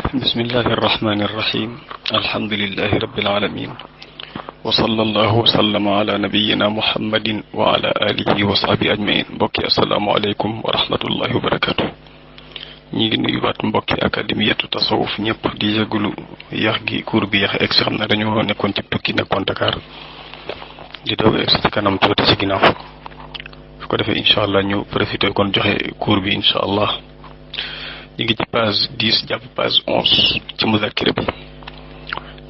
بسم الله الرحمن الرحيم الحمد لله رب العالمين وصلى الله وسلم على نبينا محمد وعلى آله وصحبه أجمعين بوكي السلام عليكم ورحمة الله وبركاته ñi ngi nuyu waat mbokki académiyatu tasawuf ñëpp di yëgulu yax gi cours bi yax ex xam na dañoo nekkoon ci tukki nekkoon Dakar di doog ex ci kanam tuuti ci ginnaaw su ko defee inshallah ñu profiter kon joxe cours bi inshallah ñi ngi ci page 10 jàpp page 11 ci muzakira bi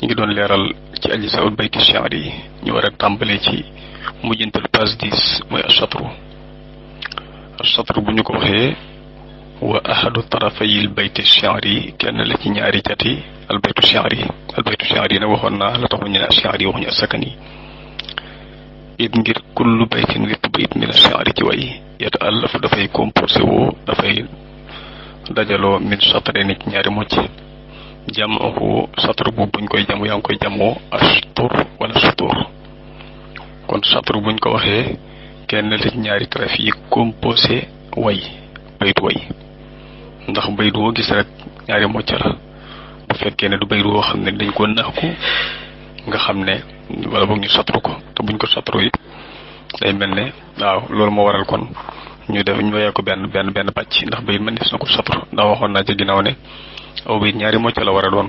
ñi ngi doon leeral ci aji saoud bayti shi'ri ñu war a tàmbalee ci mujjantal page 10 mooy ashatru bu ñu ko waxee wa ahadu tarafayil bayti shi'ri kenn la ci ñaari cati al baytu shi'ri nag waxoon naa la tax ñu ne shi'ri waxuñu asakani it ngir kullu baytin lépp bayit min shi'ri ci way yata'allaf dafay composé woo dafay dajalo min satare ni ñaari mocc jamu satru bu buñ koy jamu yang koy jamo ashtur wala sutur kon satru buñ ko waxe kenn la ci ñaari traf yi composé way baytu way ndax baytu wo gis rek ñaari mocc la bu fekkee ne du baytu wo xamne dañ ko naxku nga xamne wala boog ñu satru ko te buñ ko satru yi day melne waaw loolu mo waral kon ñu def ñu wayé ko benn pàcc ndax bayit man def na ko satru ndax waxoon naa ci ginnaaw ne aw bayit ñaari mocc la war a doon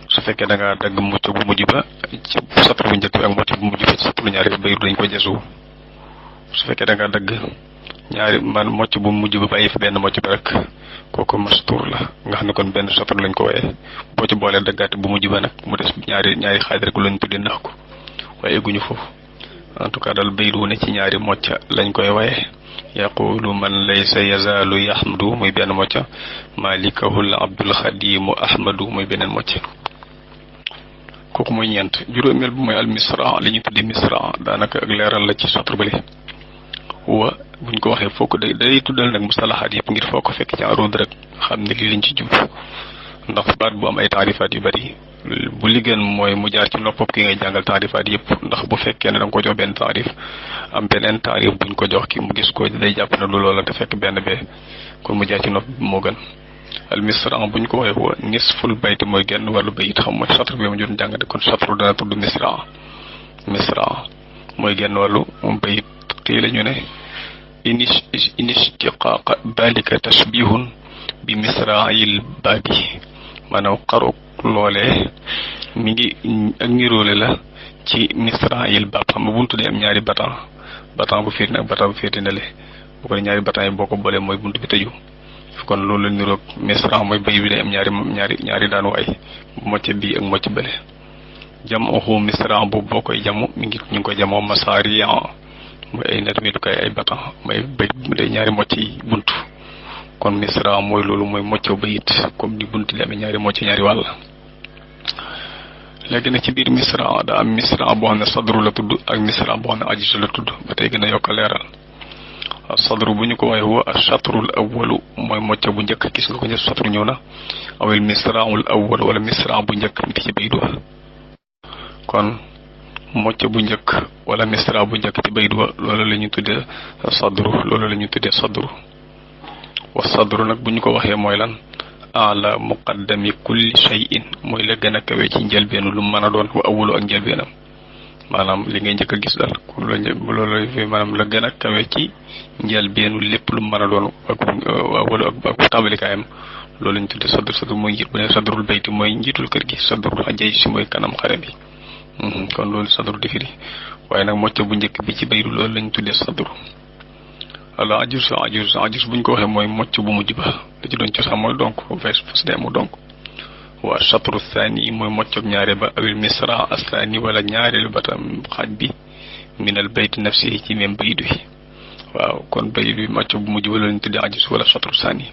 su fekkee da nga dagg mocc bu mujj ba ci satru bu njëkk ak mocc bu mujj ba ci satru ñaari bayit dañ ko jesu su fekkee da nga dagg ñaari man mocc bu mujj ba bàyyi fa benn mocc ba rek kooku mastur la nga xam ne kon benn satru lañ ko wayee boo ci boolee daggaat bu mujj ba nag mu des ñaari xaaj rek lañ tuddee nax ko waaye egguñu foofu en tout cas dal bayit wu ne ci ñaari mocc lañ koy wayee يقول من ليس يزال يحمد موي بن موتيا مالكه العبد الخديم احمد موي بنن موتيا كوكو موي ñent جورومل bu moy al misra li ñu tuddi misra danaka ak leral la ci satru bali wa buñ ko waxe foko day tuddal nak mustalahat yep ngir foko fekk ci arud rek xamni li liñ ci jub ndax baat bu am ay tarifat yu bari bu ligeen moy mu jaar ci noppop ki ngay jangal tarifat yep ndax bu fekke ne dang ko jox ben tarif am benen tarif buñ ko jox ki mu gis ko day japp na lu loola te fekk benn be kon mu jaar ci nopp mo gën al misra buñ ko waxe wo nisful bayt moy genn walu bayit xam moy satru bi mu jot jangade kon satru dana tuddu misra moy genn walu bayit te lañu ne inishtiqaq balika tashbihun bi misra'il babi manam qaru lolé mi ngi ak nirolé la ci misra'il bab xam buntu de am ñaari batan bu fété nak batan bu fété na le bu ko ñaari batan yi boko bolé moy buntu bi teju kon loolu la nirok misra moy bay bi day am ñaari daanu way mocc bi ak mocc belé jamu misra bu bokoy jamu mi ngi ñu ko jamo masariya moy ay net mi du kay ay batan moy bay day ñaari mocc yi buntu kon misra moy loolu moy moccu bayit comme di buntu lami ñaari mocc ñaari wal légui na ci biir misra da am misra bo xamne sadru la tuddu ak misra bo xamne ajis la tuddu batay gëna yok leral sadru buñu ko way wa ashatru al awwal moy moccu bu ñëk gis nga ko ñu satru ñëwna awil misra al awwal wala misra bu ñëk mi ci baydu kon moccu bu ñëk wala misra bu ñëk ci baydu loolu lañu tuddé sadru loolu lañu tuddé sadru والصدر nak buñ ko waxe moy lan ala muqaddami kulli shay'in moy la gëna kawé ci njëlbenu lu mëna doon wa awulu ak njëlbenam manam li ngay ñëk gis dal ko loolu fi manam la gëna kawé ci njëlbenu lepp lu mëna doon ak awulu ak tabalikayam loolu ñu tudde sadru moy njit bu ne sadrul bayti moy njitul kër gi sadrul ajay ci moy kanam xare bi kon loolu sadru di firi waye nak mocc bu ñëk bi ci bayru loolu lañ tudde sadru ala ajus buñ ko waxe moy mocc bu mujj ba da ci doon ci xam moy donc vers fas demu donc wa shatru thani moy mocc ak ñaare ba awil misra asani wala ñaare lu batam xaj bi min al bayt nafsihi ci mem baydu waaw kon baydu bi mocc bu mujj wala ñu tuddi ajus wala shatru thani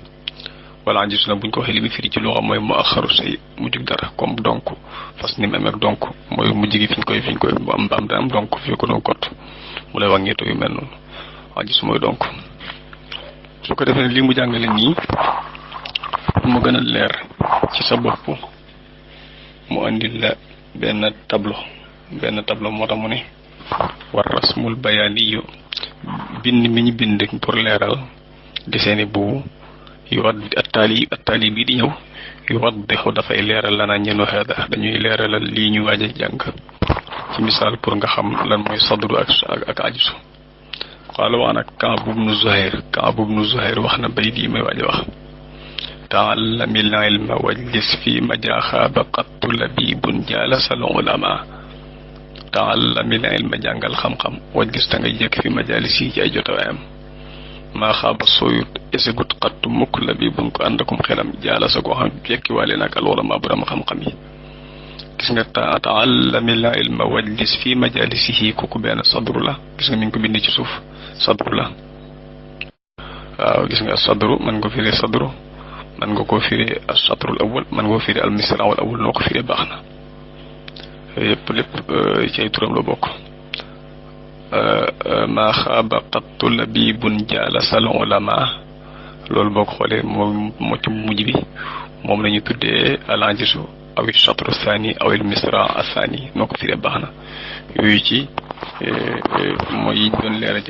wala ajus na buñ ko waxe limi firi ci lo xam moy mu akharu say mujj dara comme donc fas ni mem ak donc moy mujj gi fiñ koy am am donc fi ko do kot mu lay wax ñeto yu mel non ajis moy donc su ko defé li mu jangale ni mu gëna leer ci sa bop mu andil la ben tableau motax mu ne war rasmul bayani bind mi ñu bind pour leral desene bu yu at attaali bii di ñëw yuwaddixu dafay leeral lana ñenu hada dañuy leeralal lii ñu waaj a jàng ci misaal pour nga xam lan mooy sadru ak ajisu qaala wax nag Kaab ibnu Zuhayr wax na bay di may waaj a wax taallamil ilma wajlis fi majaaxaaba qattu labibun jaalasal ulama taallamil ilma jàngal xam-xam wajlis ta ngay jëkk fi majaalis yi ci ay jotawaayam maa xaaba sooyut esegut xattu mukk labibun ko ànd akum xelam jaalasa koo xam jekkiwaale nag al ulama borom xam-xam yi gis nga taallamil ilma wajlis fi majaalisihi kooku benn sadru la gis nga mi ngi ko bind ci suuf sadru la waaw gis nga sadru man nga ko firee sadru man nga koo firee as-satrul awwal man nga koo firee al-misra'ul awwal noo ko firee baax na yëpp lépp ci ay turam la bokk maa xaaba qattu labibun jaalasal ulama loolu boo ko xoolee moo ci mujj bi moom la ñu tuddee al-ajizu aw as-satru thani aw al-misra' ath-thani noo ko firee baax na yooyu ci mooy doon leeral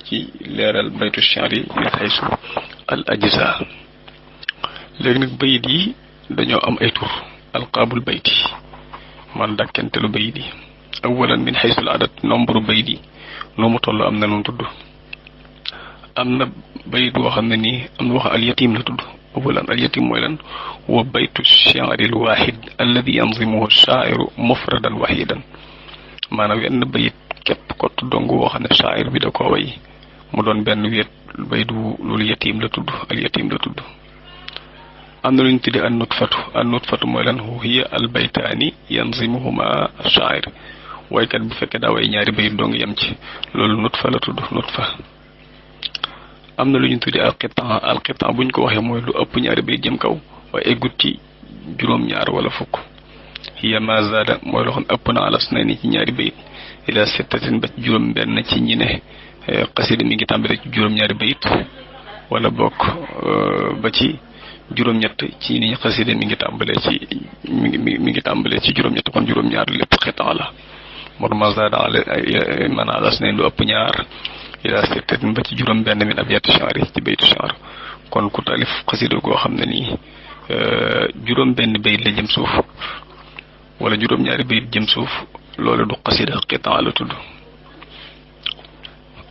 ci leeral baytu shi'r yi min haysu al-ajza léegi nag bayit yi dañoo am ay tur alqaabul bayti man dàkkentelu bayit yi awalan min haysul adat nombre bayit yi noo mu toll am na lu mu tudd am na bayit boo xam ne nii am na wax al yatim la tudd awalan al yatim mooy lan wa baytu shi'ri al wahid alladi yanzimuhu shaa'iru mufradan wahidan maanaam wenn bayit képp kott dong woo xam ne shaa'ir bi da koo way mu doon benn wéet bayit loolu yatim la tudd al yatim la tudd am na lu ñu tuddee an nutfatu mooy lan hiya al baytaani yanzimuhuma ash-sha'ir waykat bu fekkee daa way ñaari bayit dong yem ci loolu nutfa la tudd nutfa am na lu ñu tuddee al qitaa bu ñu ko waxee mooy lu ëpp ñaari bayit jëm kaw waaye eggut ci juróom-ñaar wala fukk hiya ma zaada mooy loo xam ëpp na alas na ni ci ñaari bayit ila sittatin ba ci juróom benn ci ñi ne xasida mi ngi tàmbale ci juróom-ñaari bayit wala bokk ba ci juróom-ñett ci ni xasida mi ngi tàmbalee ci juróom-ñett kon juróom-ñaar lépp xitaa la mor mazada man alas nañ lu ëpp ñaar ila sittatin ba ci juróom benn min abyaati shi'ri ci baytu shi'r kon ku taalif xasida goo xam ne nii juróom benn bayit la jëm suuf wala juróom-ñaari bayit jëm suuf loolu du xasida xitaa la tudd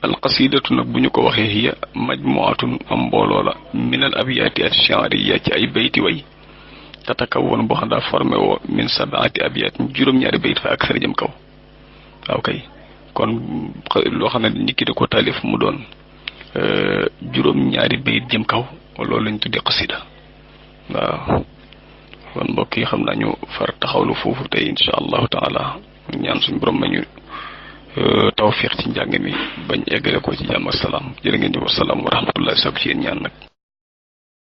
alqasidatu nag bu ñu ko waxee hiya majmuatun am mbooloo la min al abyaati ash-shi'riyya ci ay bayti way tatakawwan boo xam daa formé woo min sabaati abyaat juróom-ñaari bayit fa ak sara jëm kaw waaw kay kon loo xam ne nit ki da ko taalif mu doon juróom-ñaari bayit jëm kaw loolu lañ tuddee qasida waaw kon mbokk yi xam naa ñu far taxawlu foofu tey insha allahu taala ñaan suñu borom ma ñu tawfiq ci njàng mi bañ eggale ko ci jàmm ak salaam jërë ngeen jëf wasalaam wa rahmatullahi sakku ci yéen ñaan nag